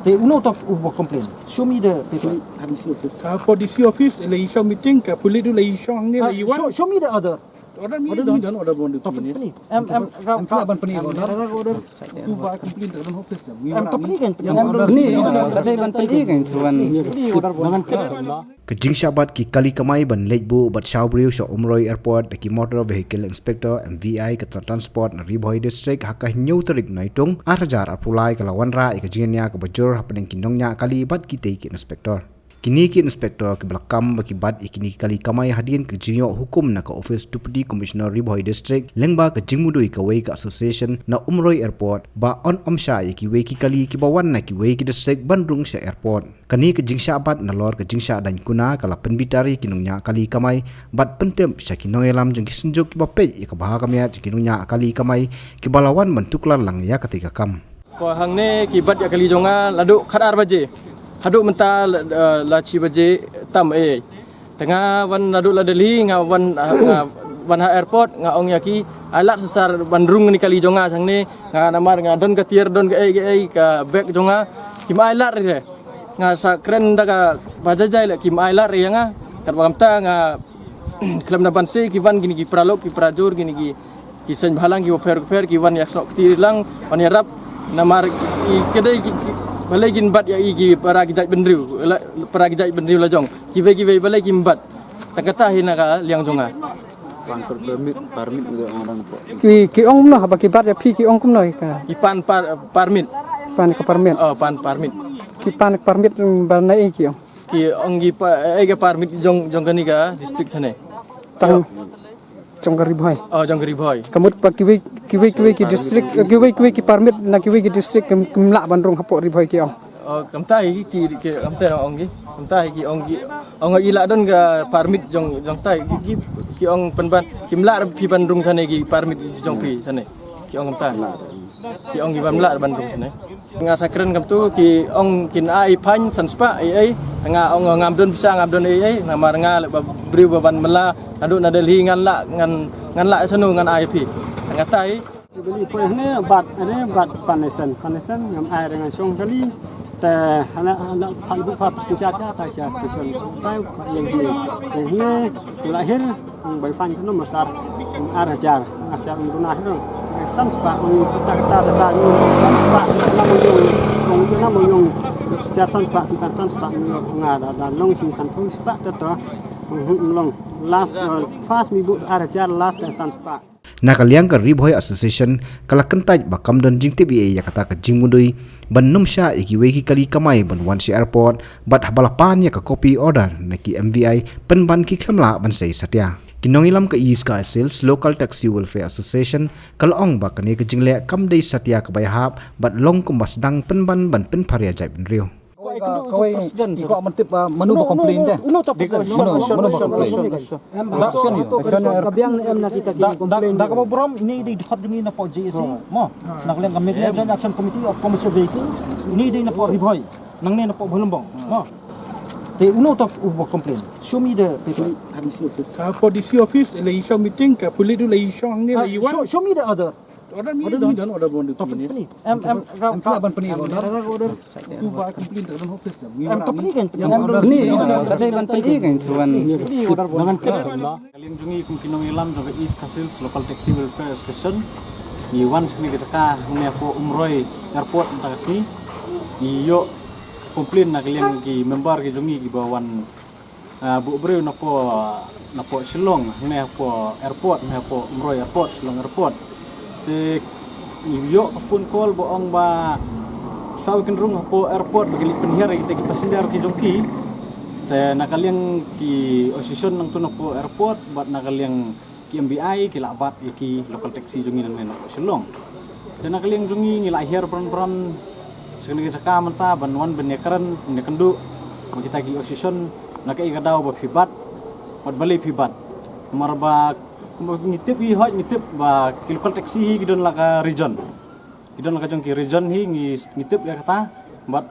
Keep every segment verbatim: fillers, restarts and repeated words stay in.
Te uno top uba complain. Show me the paper. Ka po D C office la i shong meeting, ka pulit la i shong ne la i wan. Show, show me the order. Order mi don, order bon. Top ni. Em em ka ban peni order. Uba complain ka don office. Em top ni kan. Em ni order dei ban peni kan tuan. Ni order bon. Ka jingshah bat ki kali kamai ban leit buh bad shaw briew sha Umroi Airport da ki Motor Vehicle Inspector, M V I, ka Tra-, Transport na Ri Bhoi District ha ka hynñiew tarik Naitung ar hajar arphew lai ka la wanrah ïa ka jingïania kaba jur hapdeng ki nongñiah kali bad kitei ki inspector. Kine ki inspector kiba la kam ba ki bat ïa kine ki kali kamai hadien ka jingïoh hukum na ka Office Deputy Commissioner Ri Bhoi District lyngba ka jingmudui kawei ka association na Umroi Airport ba yn ym shah ïa kiwei ki kali kiba wan na kiwei ki district ban rung sha airport. Kane ka jingshah bat nalor ka jingshah daiñ kuna ka la pynbitar ïa ki nongñiah kali kamai bad pyntip sha ki nongïalam jong ki synjuk kiba peit ïa ka bha ka miat jong ki nongñiah kali kamai kiba la wan ban tuklar lang ïa katei ka kam. Ko hangne ki bat ïa kali jong nga naduh khatar baje haduh mynta la, la, la shi baje tam ei. Te nga wan naduh la Delhi, nga wan, ah, nga wan ha airport, nga ong ïa ki, ai lad shisha ban rung kine kali jong nga shangne, nga namar nga don ka tiar, don kaei kaei ka bag jong nga, kim ai lad re. Nga sa kren da kaba jai jai leh kim ai lad re ïa nga. Katba kumta nga khlem da ban sei ki wan kine ki paralok, ki parajor, kine ki ki seng bhalang kiba pher pher ki wan ïasnoh kti lang, wan ïarap. Namar ki, ki dei ki, ki, balei kin bat ïa i ki para ki jaitbynriew, la, para ki jaitbynriew la jong. Kiwei kiwei balei kim bat. Tang kata hi na ka liang jong nga. Pan permit, permit ngi ong dang po. Ki, ki ong kumno haba ki bat ïa phi ki ong kumno ka? Ki pan par, permit. Pan ka permit. Oh, pan permit. Ki pan ka permit, mm, ba na ei ki ong. Ki ong ki pa, ei ka permit jong, jong kane ka district shane. Tang jong ka Ri Bhoi. Oh, jong ka Ri Bhoi. Ka mut ba kiwei, kiwei, kiwei ki district, eh, kiwei, kiwei ki permit na kiwei ki district kim, kim lah ban rung hapoh Ri Bhoi ki ong. Oh, kumta hi ki, ki, kumta ong ki. Kumta hi ki ong ki. Ong i lah don ka permit jong, jong tai ki, ki, ki ong pynban. Kim lah phi ban rung shane ki permit jong phi shane. Ki ong kumta. Ki ong ki bym lah ban rung shane. Nga sa kren kumta ki ong kin ai fine san spah ei ei. Nga ong ngam don pisa, ngam don ei ei. Namar nga leh ba briew ba ban mela naduh na Delhi ngan lah, ngan, ngan lah shano ngan ai phi. Nga tai. Beli poi hne bat, hne bat pan isen, pan isen ngam ai re ngan shong kali. Te hana, hana phan bu pha passenger ka tai sha station. Tai pat ïeng hi. Hne la hir. Ang bai fan kano masar. Ar hajar, ar hajar ung guna hiro. San spah ung kata kata da sa ung san spah na mo yung, ung na mo yung. Sejar san spah, bukan san spah ung nga da, da long sing san pung spah te to. Ung hu ung long. Last, uh, first mi bu ar hajar, last da san spah. Na ka liang ka Ri Bhoi Association ka la kyntait ba kam don jingtip ei ei ïa kata ka jingmudui ban nym shah ïa kiwei ki kali kamai ban wan sha airport bad haba la pan ïa ka copy order na ki M V I pynban ki khlem lah ban sei satia. Ki nongïalam ka East Khasi Hills Local Taxi Welfare Association ka la ong ba kane ka jingleh kam dei satia kaba ïahap bad long kumba sdang pynban ban pynpar ïa jaitbynriew. Kawei ka, kawei, i kwah ban tip, ah, mano ba complain te? Mano, mano ba complain? Em, da, da, da, da kaba burom, ine i dei dkhot jong ngi napoh J A C, mo. Na ka liang ka Meghalaya Joint Action Committee of Commercial Vehicle, ine i dei napoh Ri Bhoi, nangne napoh Bhoirymbong, mo. Te uno uta uba complain. Show me the paper. Ka po D C office, la i shong meeting, ka pulit la i shong ne, la i wan. Show, show me the order. Order mi don, order bon. Top ni. Em, em, em, ka ban peni order. Order. Uba complain ka don office. Em, top ni kan. Em, ni, order dei ban peni kan tuan. Ni order bon. Ka liang jong ngi kum ki nongïalam jong ka East Khasi Hills Local Taxi Welfare Association, ngi wan sha kane ka jaka, hangne hapoh Umroi Airport mynta ka sngi. Ngi ïoh complain na ka liang ki member ki jong ngi kiba wan, ah, buh briew napoh, napoh Shillong, hangne hapoh airport, hangne hapoh Umroi Airport, Shillong Airport. Te ngi ïoh ka phone call ba ong ba shuwa ba kin rung hapoh airport ba kin leit pynhiar ïa kita ki passenger ki jong ki. Te na ka liang ki association nangtu napoh airport bad na ka liang ki M V I ki la bat ïa ki local taxi jong ngi nangne napoh Shillong. Te na ka liang jong ngi ngi la hiar bran bran sha kane ka jaka mynta ban wan ban ïakren, ban ïakynduh bad kita ki association na kaei ka daw ba phi bat bad balei phi bat. Namar ba kumba ngi tip hi, hooid ngi tip ba ki local taxi hi ki don la ka region. Ki don la ka jong ki region hi, ngi, ngi tip ïa kata. Bad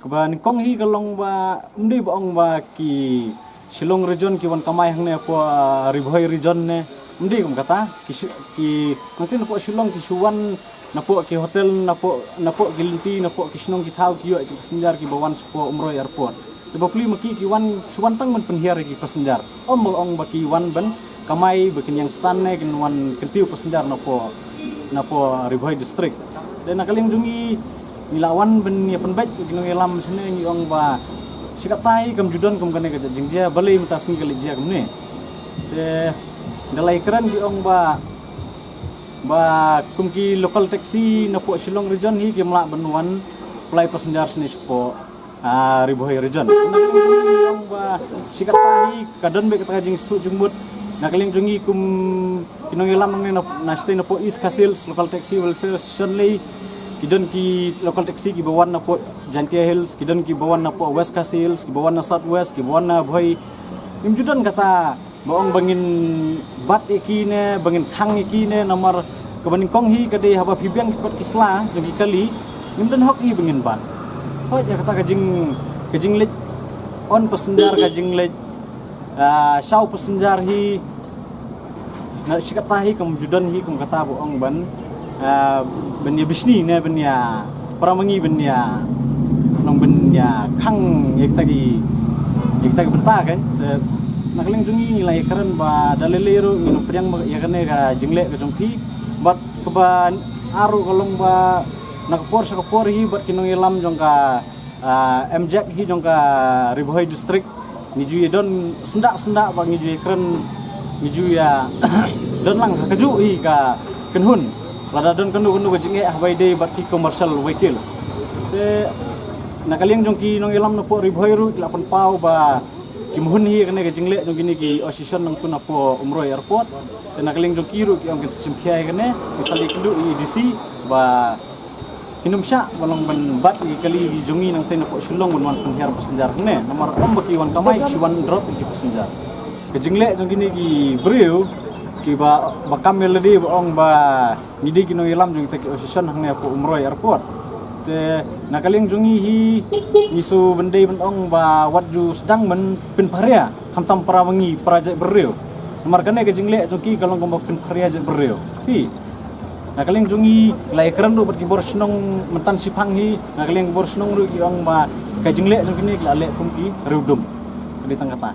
kaba nyngkong hi ka long ba ym dei ba ong ba ki Shillong region ki wan kamai hangne hapoh, ah, Ri Bhoi region ne, Ym dei kum kata, ki shu, ki nangtei napoh Shillong ki shu wan napoh ki hotel, napoh, napoh ki lynti, napoh ki shnong ki thaw ki ïoh ki passenger kiba wan shapoh Umroi Airport. Te ba plie ma ki, ki wan, shu wan tang ban pynhiar ïa ki passenger. Ym ba ong ba ki wan ban kamai, ba kin ïeng stand ne kin wan kyntiew passenger napoh, napoh Ri Bhoi District. Te na ka liang jong ngi, ngi la wan ban ïa pynbeit ïa ki nongïalam shane, ngi ong ba shi katta hi kam ju don kum kane ka jingjia, balei mynta sngi ka leit jia kumne. Te da la ïakren ki ong ba, ba kum ki local taxi napoh Shillong Region hi kim lah ban wan fly passenger shane shapoh, ah, Ri Bhoi Region. Na ka liang jong ngi, ong ba shi katta hi ka don beit kata ka jingsngewthuh jingmut. Na ka liang jong ngi kum ki nongïalam nangne na, na shatei napoh East Khasi Hills, Local Taxi Welfare Association lei, ki don ki local taxi kiba wan napoh Jaintia Hills, ki don kiba wan napoh West Khasi Hills, kiba wan na South West, kiba wan na Bhoi. Ngim ju don kata ba ong ba ngin bat ïa ki ne, ba ngin khang ïa ki ne, namar kaba nyngkong hi ka dei haba phi biang ki kot ki sla jong ki kali, ngim don hok hi ba ngin bat. Hooid, ïa kata ka jing, ka jingleit on passenger, ka jingleit, ah, shaw passenger hi, na shi katta hi kam ju don hi kum kata ba ong ban, ah, ban ïa bishni ne ban ïa para ma ngi ban ïa, nong ban ïa khang ïa kita ki, ïa kita ki bynta kan. Te na ka liang jong ngi ngi la ïakren ba da lei lei ruh ngin pdiang ba ïa kane ka jingleh ka jong phi. Bad kaba ar ruh ka long ba na ka por sha ka por hi bad ki nongïalam jong ka, ah, M J A C hi jong ka Ri Bhoi District, ngi ju ïa don syndah syndah ba ngi ju ïa kren, ngi ju ïa don lang ha kajuh hi ka kynhun. Lada don kano kano ka jingeh haba ïadei bad ki commercial vehicles. Te na ka liang jong ki nongïalam napoh Ri Bhoi ruh ki la pynpaw ba kim hun hi kane ka jingleh jong kine ki association nangtu napoh Umroi Airport. Te na ka liang jong ki ruh ki ong kin sa shim khia ïa kane, ki sa leit kynduh ïa i D C ba kin ym shah ban long ban bat ïa ki kali jong ngi nangtei napoh Shillong ban wan pynhiar passenger hangne. Namar ym ba ki wan kamai, ki shu wan drop ïa ki passenger. Ka jingleh jong kine ki briew kiba, ba kam ïa lade ba ong ba ngi dei ki nongïalam jong kita ki association hangne hapoh Umroi Airport. Te na ka liang jong ngi hi ngi shu ban dei ban ong ba wat ju sdang ban pynpharia khamtam para ma ngi para jaitbynriew. Namar kane ka jingleh jong ki ka long kumba pynpharia jaitbynriew. Hi. Na ka liang jong ngi la ïakren ruh bad ki bor shnong mynta shiphang hi, na ka liang ki bor shnong ruh ki ong ba ka jingleh jong kine ki la leh kum ki riewdum. Ka dei tang kata.